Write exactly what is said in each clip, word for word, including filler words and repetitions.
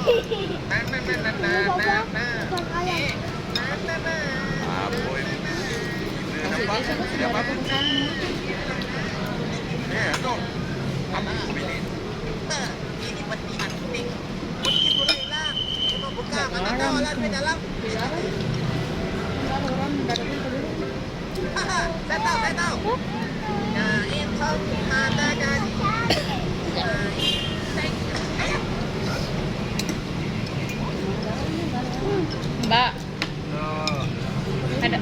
Apa ini? Tidak apa-apa. Eh, tuh. Apa ini? Nah, ini penting, penting. Penting itu lah hilang. Ini mau buka, mana tahu lah di dalam. Saya tahu, saya tahu. Nah, itu mata dari. Nah, ini. Mbak. Ada.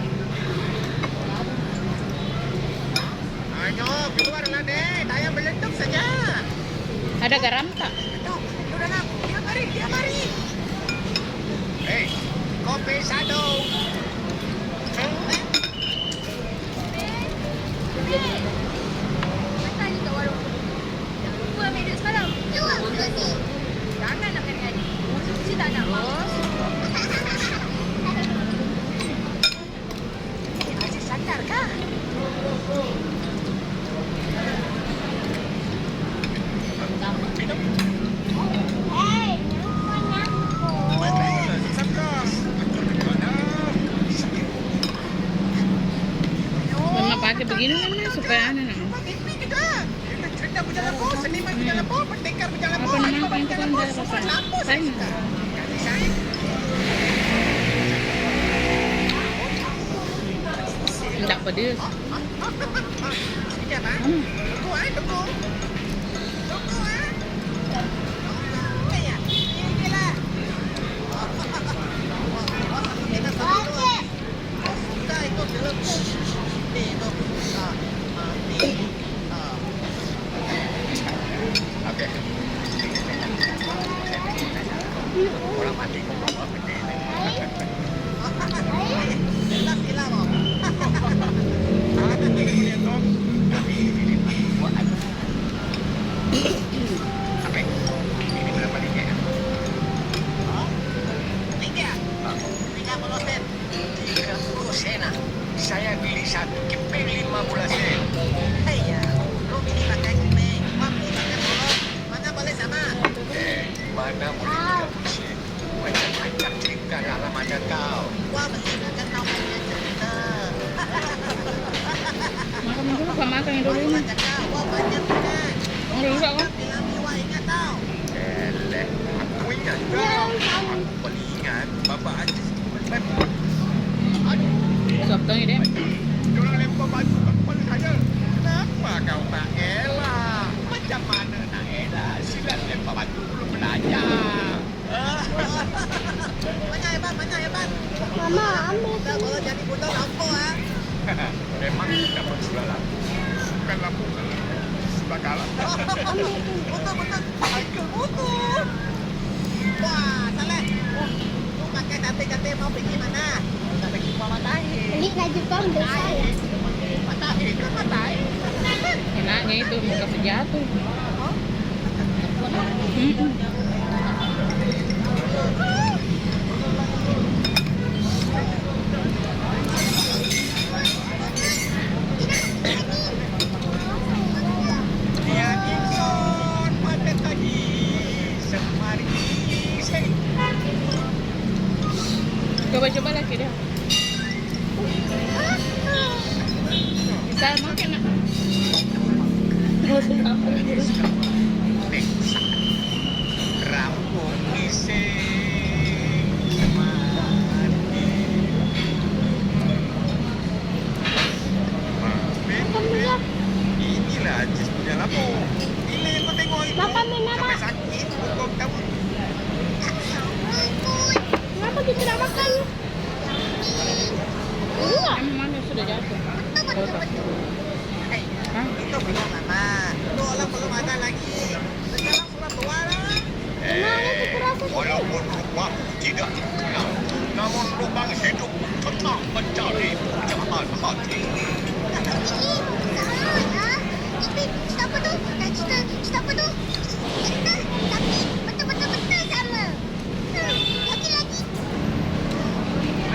Ayo, keluar lah, Dek. Saya meletup saja. Ada garam tak? Itu, itu dalam. Dia mari, dia mari. Hei, kopi satu. Jangan nak kena adik. Mesti tak nak, Bos. Masih sadar kah? Minum. Hei, nyampo, nyampo. Mama pakai begini kan, supaya anu, nah. Cerita bujang lampu, seniman bujang lampu, pendekar bujang lampu, apa namanya, itu kan darah pasang. Sayang. Tidak pedes. Iya, Bang. Hmm. Tunggu, ah, tunggu. Tunggu, ah. Tunggu, iya. Ini lah. Kita selalu. Oke. Orang mati kok bawa gede. Jelas gila kok. Aku tidak lihat dong. Tapi ini buat aku. Sampai ini berapa nih ya? Tiga. Tiga puluh sen. Tiga puluh sena. Saya beli satu kepeng lima belas sen. Iya, lu beli pakai kepeng, gua beli pakai mulut. Mana boleh sama? Eh, mana boleh tiga puluh sen? Macam-macam cerita dalam ada kau. Gua beli pakai tau punya cerita. Makan dulu, Pak, makan dulu ini. Macam-macam, gua banyak punya. Makan dulu, Pak. Gua bilang, "Wah, ingat tau." Eleh, aku ingat kau. Iya, tahu. Aku paling ingat Bapak Haji Aduh. Sop tongi deh. Jolo lempar batu ke kepala saya. Kenapa kau tak elak? Macam mana nak elak? Silat lempar batu belum belajar. Banyak hebat, banyak hebat. Mama, ambil. Kita kalau jadi budak lampu, ah. Memang dapat sudah lampu. Bukan lampu, sudah kalah. Ambil. Butuh, butuh. Michael Butut. Wah, Saleh. Wah, lu pakai cantik-cantik mau pergi mana? Mau pergi ke Matahe. Ini lagi pom desa ya. Matahe, ke Matahe. Enaknya itu mau kasih jatuh. Hah? Mm-mm. Coba-coba lagi deh. Bisa makan, Nak. Rampung isi mati. Inilah Ajis punya lampu. Ini yang kau tengok itu. Makan, Mama. Sampai sakit, pokok kamu. Kenapa kita tidak makan? Iya. Emang mana sudah jatuh? Betul, betul, betul. Hah? Itu belum, Mama. Itu orang belum ada lagi. Sekarang sudah tua lah. Eh, walaupun rupaku tidak tenang, namun lubang hidupku tenang mencari pujangan hati. Ih, salah ya. Tapi siapa tuh? Eh, kita, siapa tuh? Kita, tapi betul-betul betul sama. Hmm, lagi-lagi.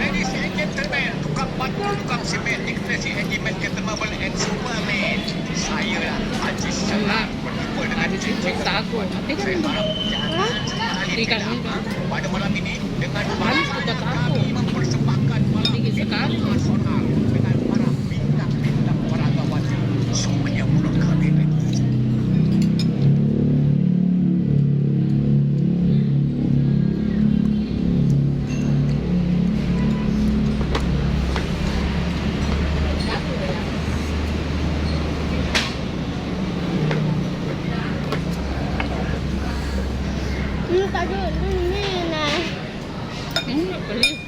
Ladies and gentlemen, tukang batu, tukang semen, ignition, handyman, gentleman, and superman. Saya Haji Senar. Berjumpa dengan Cincin Tago. Saya harap jangan sekali Ikan ini. Pada malam ini, dengan bangga kami mempersembahkan malam ini sekali nasional dengan para bintang-bintang para gawati semuanya menurut kami. Ini tadi ini nih. Hmm, pedis.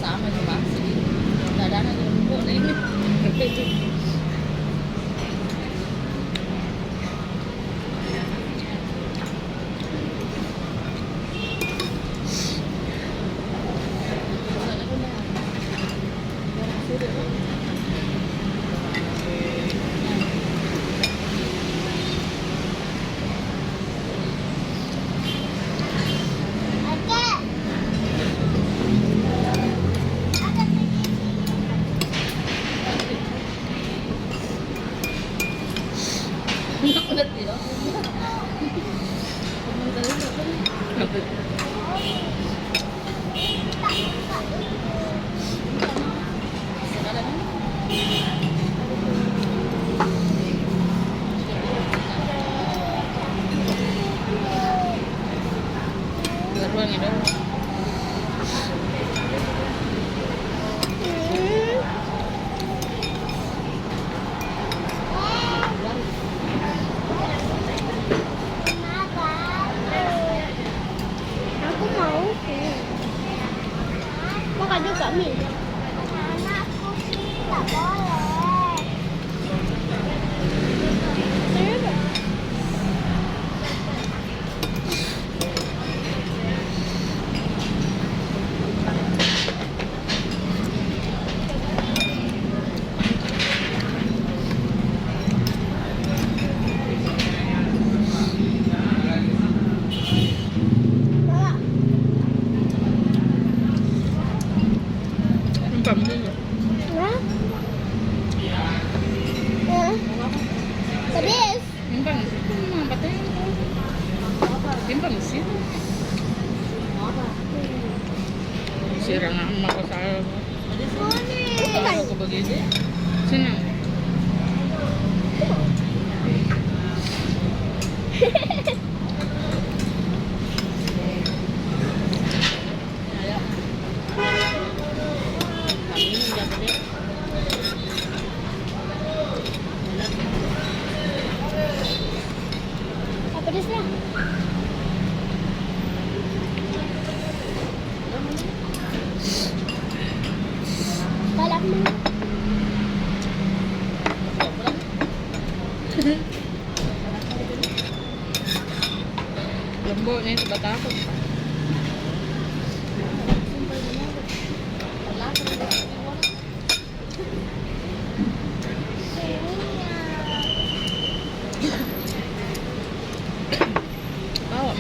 Sama juga sih. Dadana juga empuk nih. Aku mau sih. Makan juga, Mi. Anakku sih, tak boleh. Serius? Hah? Hah? Pedis. Timbang situ, Mang, batena. Timbang situ. Sirang mako saya. Kalau aku begitu, sini. Apa dia sih? Kalak mana? Lembutnya itu batako. Bawang.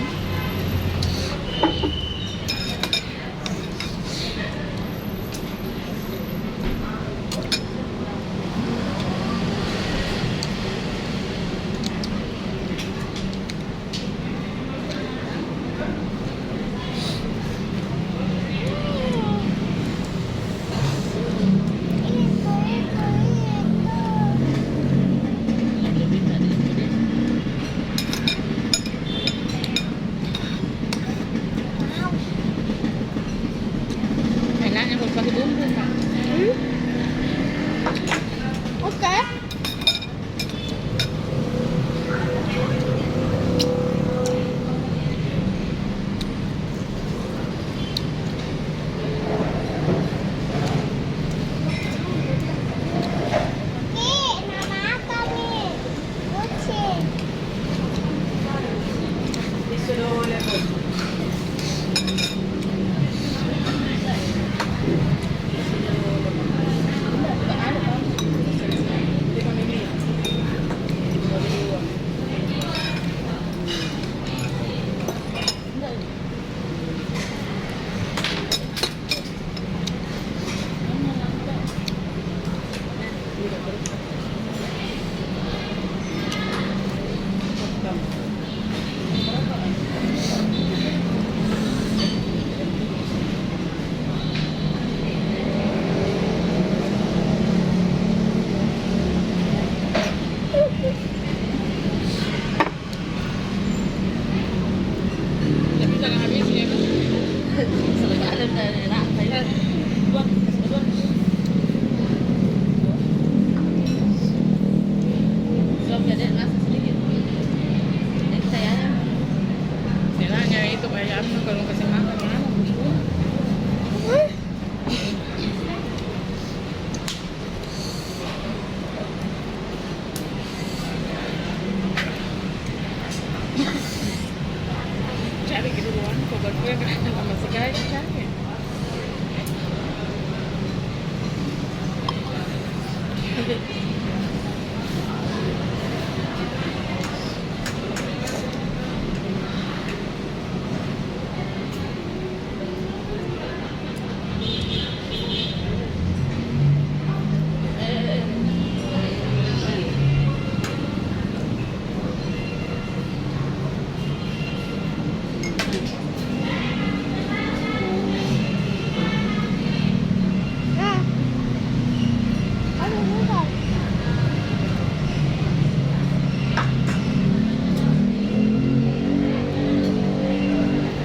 Enaknya kalau pakai bumbu, Kak. Hmm? Oke. Nah, nah, nah.